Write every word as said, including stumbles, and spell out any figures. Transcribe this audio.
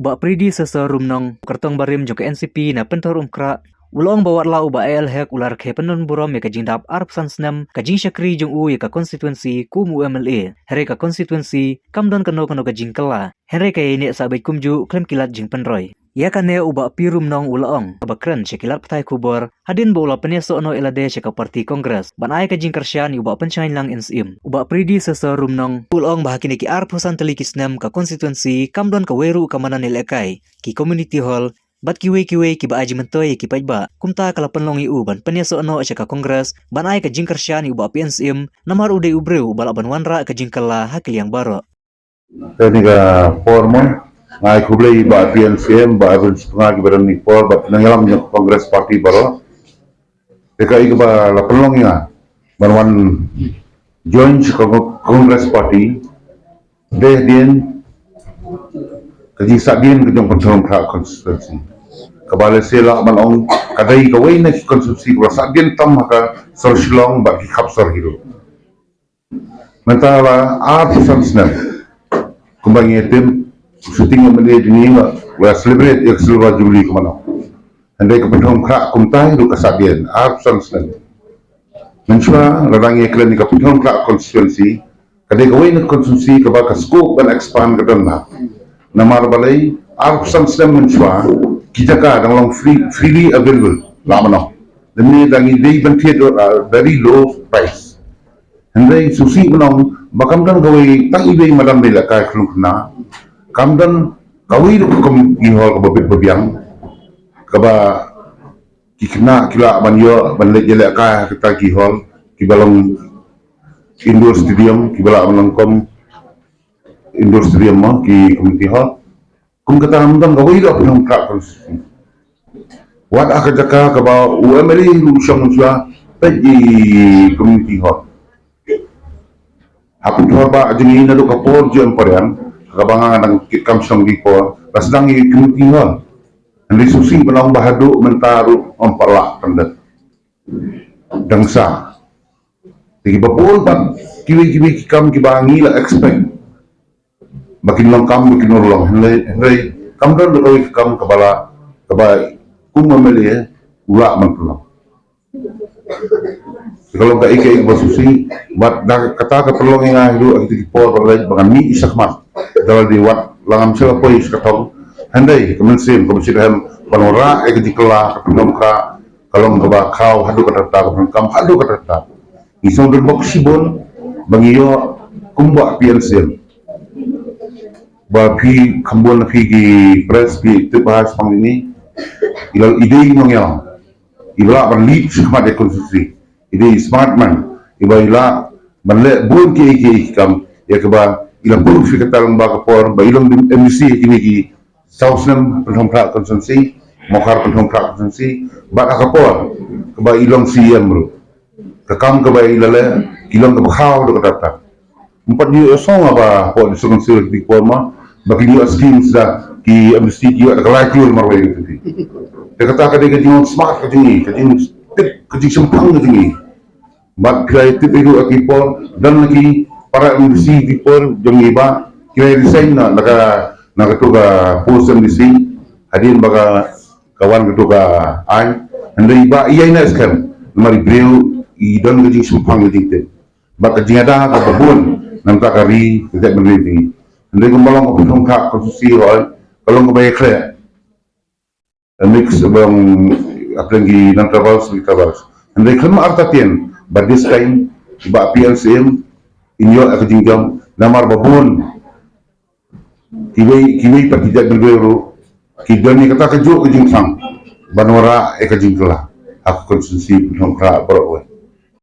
Bah Pridi Sasa Rumnong, kyrtong barim jong ka N C P na Pynthorumkhrah, u la ong ba wat la u Bah A L Hek u la rakhe pyndonburom ïa ka jingdap arphew san snem ka jingshakri jong u ïa ka constituency kum u M L A, hynrei ka constituency kam don kano kano ka jingkylla, hynrei ka ïaineh sah beit kumjuh khlem ki lad jingpynroi. Ïa kane u Bah P Rumnong u la ong kaba kren sha ki lad pathai khubor hadien ba u la pynïasoh noh ïa lade sha ka parti Congress ban ai ka jingkyrshan ïa u Bah Pynshngaiñ Lang N C M. U Bah Pridi Sasa Rumnong u la ong ba ha kine ki arphew san tylli ki snem ka constituency kam don kawei ruh ka madan ïalehkai, ki community hall bad kiwei kiwei kiba ai jingmyntoi ïa ki paidbah. Kumta ka la pynlong ïa u ban pynïasoh noh sha ka Congress ban ai ka jingkyrshan ïa u Bah P N C M, namar u dei u briew uba lah ban wanrah ka jingkylla ha ki liang baroh. Te kane ka por mo, nga ai khublei ïa u Bah P N C M, Bah Evans Pynga, kiba don ha kane ka por, bad ki nongïalam jong ka Congress Party baroh. Te kaei kaba la pynlong ïa nga ban wan join sha ka Congress Party, dei hadien ka jingsahdien ka jong Pynthorumkhrah constituency, kaba lehse lah ban ong ka dei kawei na ki constituency kaba sahdien tam ha ka sor Shillong bad ki khap sor hi ruh. Mynta la arphew san snem, kumba ngi tip, u sitting M L A jong ngi la celebrate ïa ka Silver Jubilee kumno. Hynrei ka Pynthorumkhrah kumta hi ruh ka sahdien arphew san snem. Mynshuwa lada ngi kren ïa ka Pynthorumkhrah constituency, ka dei kawei na ka constituency kaba ka scope ban expand ka don bha. Namar balei, arphew san snem mynshuwa ki jaka dang long free, freely available, lah ban ong. Lymne dang ïadei ban thied, uh, very low price. Hynrei shisha ban ong ba kam don kawei tang iwei madan ïalehkai khlem khynnah, kam don kawei ruh ka community hall kaba bit ba biang, kaba ki khynnah ki lah ban ïoh ban leit ïalehkai ha kita ki hall kiba long indoor stadium, kiba lah ban long kum indoor stadium mo, ki community hall. Kum kata, ym don kawei ruh ha Pynthorumkhrah constituency. Wat ha ka jaka kaba u M L A ruh u shong mynshuwa, peit ki community hall. Ha Pynthor ba jong ngi naduh ka por jong Emporian, kaba nga dang kit kam shong ki por, la sdang ïa ki community hall. Hynrei shisha ban ong ba haduh mynta ruh ym pat lah pyndet. Dang sah. Te kiba bun pat kiwei kiwei ki kam kiba ngi la expect ba kin long kam, ba kin long, hynrei, hynrei kam don ruh kawei ka kam kaba la, kaba kum M L A u lah ban pynlong. Te ka long kaei kaei kaba shisha, bad da kata ka pynlong ïa nga hi ruh ha kita ki por ba la leit ba ngan mih shakhmat da lade, wat la ngam shym la poi sha ka thong, hynrei ka mynsiem kaba shitrhem ban wanrah ïa ka jingkylla ka Pynthorumkhrah ka long kaba khraw haduh katta katta, kaba donkam haduh katta katta. Ngi sngewdon bok shibun ba ngi ïoh kumba P N C M. Ba phi kham bun na phi ki press phi tip ba ha shaphang ine i la, i dei i nongïalam iba lah ban lead shakhmat ïa ka constituency. I dei i smart man iba i lah ban leh bun kiei kiei ki kam ïa kaba i la pynlong sha kata lem bad ka por ba i long M D C ha kine ki saw snem Pynthorumkhrah constituency, Mawkhar Pynthorumkhrah constituency, bad ha ka por kaba i long C E M ruh. Ka kam kaba i la leh ki long kaba khraw haduh katta katta. Ym pat ïoh shuh nga ba hapoh District Council ki por ma ba ki ïoh schemes da ki M D C ki ïoh da ka lai klur marwei ka ti. Te kata ka dei ka jingwan smart ka jong ngi, ka jingtip, ka jingshemphang ka jong ngi. Bad phi la tip ïa ki por, don na ki para M D C ki por jong ngi ba ki la resign na, na ka, na katu ka post M D C hadien ba ka, ka wan katu ka aiñ. Hynrei ba ïa ine skhem namar i briew i don ka jingshemphang ka jingtip bad ka jingada kaba bun na ka bynta ka ri, ka jaitbynriew jong ngi. Hynrei kumba long ka Pynthorumkhrah constituency ruh ka long kaba ïakhleh. A mix ba long hapdeng ki non-tribals, ki tribals. Hynrei khlem artatien ba this time ba P N C M in ïoh ïa ka jingjop namar ba bun kiwei, kiwei pat ki jaitbynriew ruh ki don ïa kata kajuh ka jingthrang ban wanrah ïa ka jingkylla ha ka constituency Pynthorumkhrah baroh kawei.